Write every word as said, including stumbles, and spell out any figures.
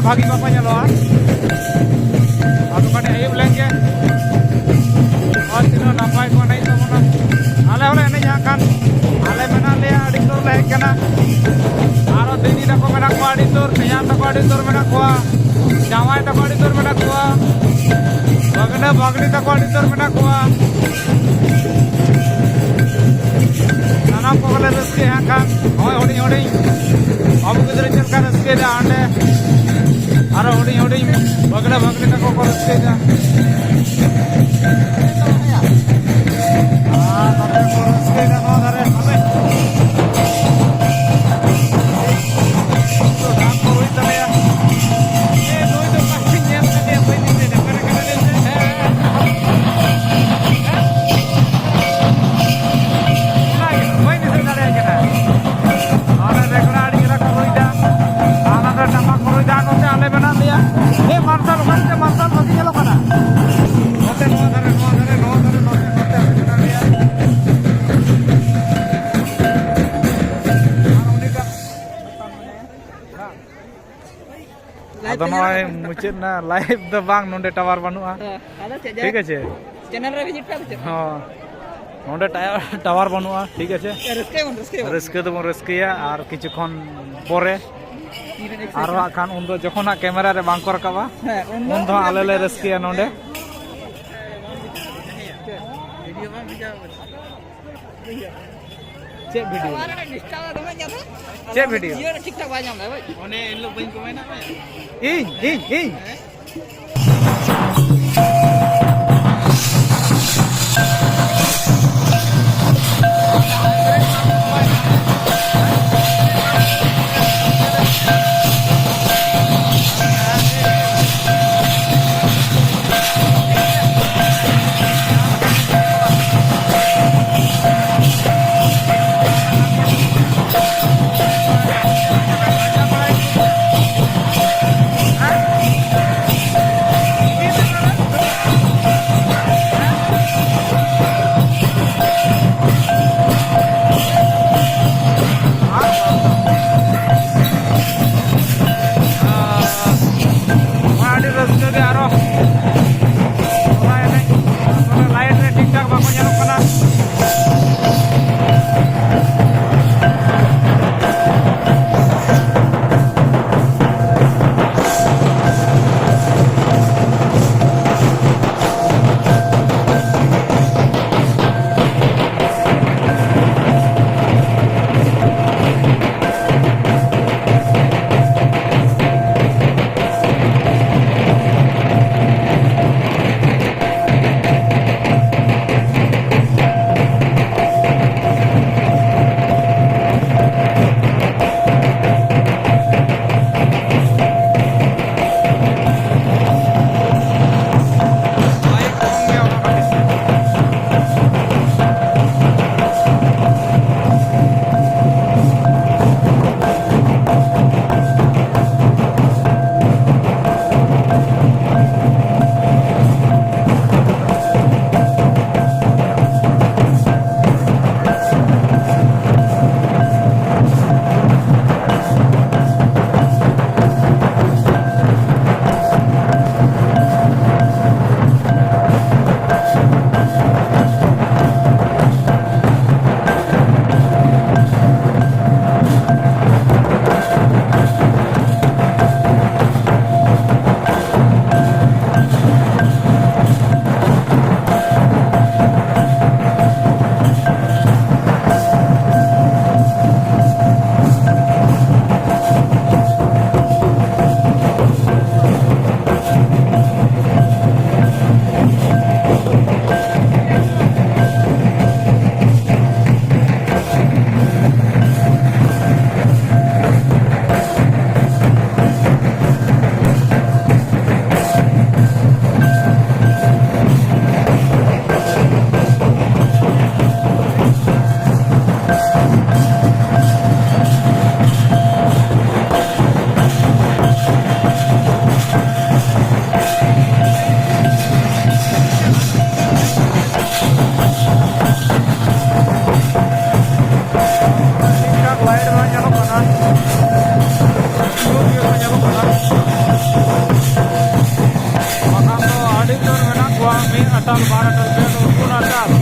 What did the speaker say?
ᱵᱷᱟᱹᱜᱤ ᱵᱟᱠᱚ ᱧᱮᱞᱚᱜᱼᱟ᱾ ᱟᱫᱚ ᱠᱟᱹᱴᱤᱡ ᱟᱹᱭᱩᱵ ᱞᱮᱱ ᱜᱮ᱾ ᱟᱨ ᱛᱤᱱᱟᱹᱜ ᱱᱟᱯᱟᱭ ᱠᱚ ᱮᱱᱮᱡ ᱛᱟᱵᱚᱱᱟ᱾ ᱟᱞᱮ ᱦᱚᱸᱞᱮ ᱮᱱᱮᱡᱟ ᱦᱟᱸᱜ ᱠᱷᱟᱱ᱾ ᱟᱞᱮ ᱢᱮᱱᱟᱜ ᱞᱮᱭᱟ, ᱟᱹᱰᱤ ᱩᱛᱟᱹᱨ ᱞᱮ ᱦᱮᱡ ᱠᱟᱱᱟ᱾ ᱟᱨᱚ ᱫᱤᱫᱤ ᱛᱟᱠᱚ ᱢᱮᱱᱟᱜ ᱠᱚᱣᱟ ᱟᱹᱰᱤ ᱩᱛᱟᱹᱨ, ᱛᱮᱧᱟᱝ ᱛᱟᱠᱚ ᱟᱹᱰᱤ ᱩᱛᱟᱹᱨ ᱢᱮᱱᱟᱜ ᱠᱚᱣᱟ, ᱡᱟᱶᱟᱭ ᱛᱟᱠᱚ ᱟᱹᱰᱤ ᱩᱛᱟᱹᱨ ᱢᱮᱱᱟᱜ ᱠᱚᱣᱟ, ᱵᱷᱟᱹᱜᱽᱱᱟᱹ ᱵᱷᱟᱹᱜᱽᱱᱤ ᱛᱟᱠᱚ ᱟᱹᱰᱤ ᱩᱛᱟᱹᱨ ᱢᱮᱱᱟᱜ ᱠᱚᱣᱟ᱾ ᱥᱟᱱᱟᱢ ᱠᱚᱜᱮᱞᱮ ᱨᱟᱹᱥᱠᱟᱹᱭᱟ ᱦᱟᱸᱜ ᱠᱷᱟᱱ᱾ ᱱᱚᱜᱼᱚᱭ ᱦᱩᱰᱤᱧ ᱦᱩᱰᱤᱧ ᱵᱟᱹᱵᱩ ᱜᱤᱫᱽᱨᱟᱹ ᱪᱮᱫ ᱞᱮᱠᱟ ᱨᱟᱹᱥᱠᱟᱹᱭᱮᱫᱟ ᱦᱟᱸᱰᱮ, ᱟᱨᱚ ᱦᱩᱰᱤᱧ ᱦᱩᱰᱤᱧ ᱵᱷᱟᱹᱜᱽᱱᱟᱹ ᱵᱷᱟᱹᱜᱽᱱᱤ ᱛᱟᱠᱚ ᱠᱚ ᱨᱟᱹᱥᱠᱟᱹᱭᱮᱫᱟ᱾ ᱟᱨ ᱱᱚᱛᱮ ᱠᱚ ᱨᱟᱹᱥᱠᱟᱹᱭᱮᱫᱟ ᱱᱚᱣᱟ ᱫᱷᱟᱨᱮ᱾ ᱦᱟᱯᱮ᱾ ᱰᱷᱟᱠ ᱠᱚ ᱦᱩᱭ ᱛᱟᱞᱮᱭᱟ᱾ ᱮ, ᱱᱩᱭ ᱫᱚ ᱚᱠᱟ ᱥᱮᱫ ᱧᱮᱞ ᱠᱟᱫᱮᱭᱟ, ᱵᱟᱹᱧ ᱫᱤᱥᱟᱹᱭᱮᱫᱟ᱾ ᱚᱠᱟᱨᱮ ᱠᱟᱱᱟ ᱞᱟᱹᱭ ᱢᱮᱥᱮ? ᱚᱱᱟᱜᱮ, ᱵᱟᱹᱧ ᱫᱤᱥᱟᱹ ᱫᱟᱲᱮᱭᱟᱭ ᱠᱟᱱᱟ᱾ ᱱᱚᱰᱮ ᱨᱮᱜᱽᱲᱟ ᱟᱹᱰᱤ ᱪᱮᱦᱨᱟ ᱠᱚ ᱨᱩᱭᱫᱟ᱾ ᱟᱨ ᱱᱚᱰᱮ ᱴᱟᱢᱟᱠ ᱠᱚ ᱨᱩᱭᱫᱟ᱾ ᱱᱚᱛᱮ ᱟᱞᱮ ᱢᱮᱱᱟᱜ ᱞᱮᱭᱟ᱾ ᱮ, ᱢᱟᱨᱥᱟᱞ, ᱚᱠᱟ ᱨᱮᱪᱚ ᱢᱟᱨᱥᱟᱞ ᱵᱟᱹᱜᱤ ᱧᱮᱞᱚᱜ ᱠᱟᱱᱟ? ᱱᱚᱛᱮ ᱱᱚᱣᱟ ᱫᱷᱟᱨᱮ, ᱱᱚᱣᱟ ᱫᱷᱟᱨᱮ, ᱱᱚᱣᱟ ᱫᱷᱟᱨᱮ, ᱱᱚᱛᱮ, ᱱᱚᱛᱮ ᱟᱞᱮ ᱢᱮᱱᱟᱜ ᱞᱮᱭᱟ᱾ ᱟᱨ ᱩᱱᱤ ᱫᱚ ᱟᱫᱚ ᱱᱚᱜᱼᱚᱭ ᱢᱩᱪᱟᱹᱫ ᱮᱱᱟ, ᱞᱟᱭᱤᱵᱷ ᱫᱚ ᱵᱟᱝ, ᱱᱚᱰᱮ ᱴᱟᱣᱟᱨ ᱵᱟᱹᱱᱩᱜᱼᱟ᱾ ᱦᱮᱸ, ᱟᱫᱚ ᱪᱮᱫ ᱴᱷᱤᱠ ᱡᱟᱭᱦᱳᱠ, ᱟᱪᱷᱮ? ᱪᱮᱱᱮᱞ ᱨᱮ ᱵᱷᱤᱡᱤᱴ ᱯᱮ, ᱟᱫᱚ ᱪᱮᱫ? ᱦᱚᱸ, ᱱᱚᱰᱮ ᱴᱟᱭᱟᱨ, ᱴᱟᱣᱟᱨ ᱵᱟᱹᱱᱩᱜᱼᱟ, ᱴᱷᱤᱠ ᱟᱪᱷᱮ? ᱨᱟᱹᱥᱠᱟᱹᱭᱟᱵᱚᱱ, ᱨᱟᱹᱥᱠᱟᱹᱭᱟᱵᱚᱱ᱾ ᱨᱟᱹᱥᱠᱟᱹ ᱫᱚᱵᱚᱱ ᱨᱟᱹᱥᱠᱟᱹᱭᱟ ᱟᱨ ᱠᱤᱪᱷᱩ ᱠᱷᱚᱱ ᱯᱚᱨᱮ ᱤᱧ ᱨᱮᱱ ᱟᱨᱦᱚᱸ excitement᱾ ᱦᱟᱸᱜ ᱠᱷᱟᱱ ᱩᱱᱫᱚ ᱡᱚᱠᱷᱚᱱ ᱦᱟᱸᱜ ᱠᱮᱢᱮᱨᱟ ᱨᱮ ᱵᱟᱝ ᱠᱚ ᱨᱟᱠᱟᱵᱟ, ᱦᱮᱸ, ᱩᱱᱫᱚ ᱩᱱᱫᱚ ᱦᱟᱸᱜ ᱟᱞᱮ ᱞᱮ ᱨᱟᱹᱥᱠᱟᱹᱭᱟ ᱱᱚᱰᱮ᱾ ᱪᱮᱫ ᱵᱷᱤᱰᱤᱭᱳ? ᱪᱮᱫ ᱵᱷᱤᱰᱤᱭᱳ? ᱤᱭᱟᱹ ᱴᱷᱤᱠ ᱴᱷᱟᱠ ᱵᱟᱭ ᱧᱟᱢ ᱮᱫᱟ, ᱵᱩᱡᱽ? ᱚᱱᱮ ᱦᱤᱞᱳᱜ ᱵᱟᱹᱧ ᱠᱚᱢᱮᱱᱴ ᱟᱫ ᱢᱮᱭᱟ? ᱤᱧ, ᱤᱧ, ᱤᱧ? ᱚᱱᱟ ᱮᱱᱮᱡ ᱚᱱᱟ ᱞᱟᱭᱤᱴ ᱨᱮ ᱴᱷᱤᱠ ᱴᱷᱟᱠ ᱵᱟᱠᱚ ᱧᱮᱞᱚᱜ ᱠᱟᱱᱟ᱾ ᱵᱟᱨᱚᱴᱟ ᱯᱮ ᱫᱚ ᱯᱩᱱ ᱟᱴᱟ᱾